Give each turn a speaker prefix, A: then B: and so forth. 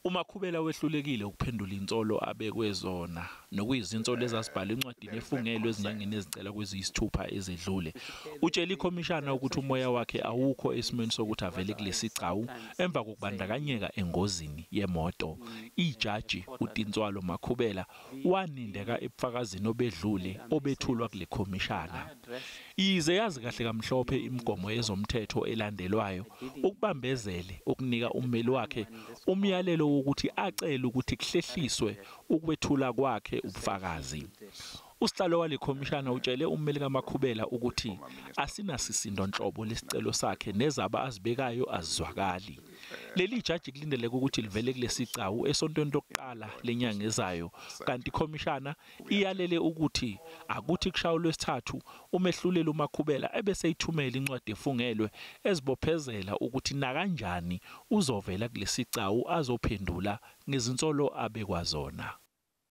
A: UMakhubela wehlulekile ukuphendula insolo abekwe zona nokuyizinsolo ezazibhalwe encwadini
B: There is that
A: efungelwe
B: consent.
A: ezinyangeni ezicela kweziyisithupha ezedlule. Utshele ikhomishana ukuthi umoya wakhe awukho esimweni sokuthi avele kulesi sigcawu emva kokubandakanyeka engozini yemoto. Ijaji uTintswalo Makhubela wanindeka ebufakazini obedlule obethulwa kule khomishana. Yize yazi kahle kamhlophe imigomo yezomthetho elandelwayo, ukubambezele ukunika ummeli wakhe umyalelo wokuthi acele ukuthi kuhlehliswe ukwethula kwakhe ubufakazi. Usihlalo wale khomishana utshele ummeli kaMakhubela ukuthi asinasisindo nhlobo lesicelo sakhe nezaba azibekayo azizwakali. Leli jaji kulindeleke ukuthi livele kulesi sigcawu esontweni lokuqala lenyanga ezayo, kanti ikhomishana iyalele ukuthi akuthi kushaya uLwesithathu umehluleli uMakhubela ebese ithumela incwadi efungelwe ezibophezela ukuthi nakanjani uzovela kulesi sigcawu azophendula ngezinsolo abekwa zona.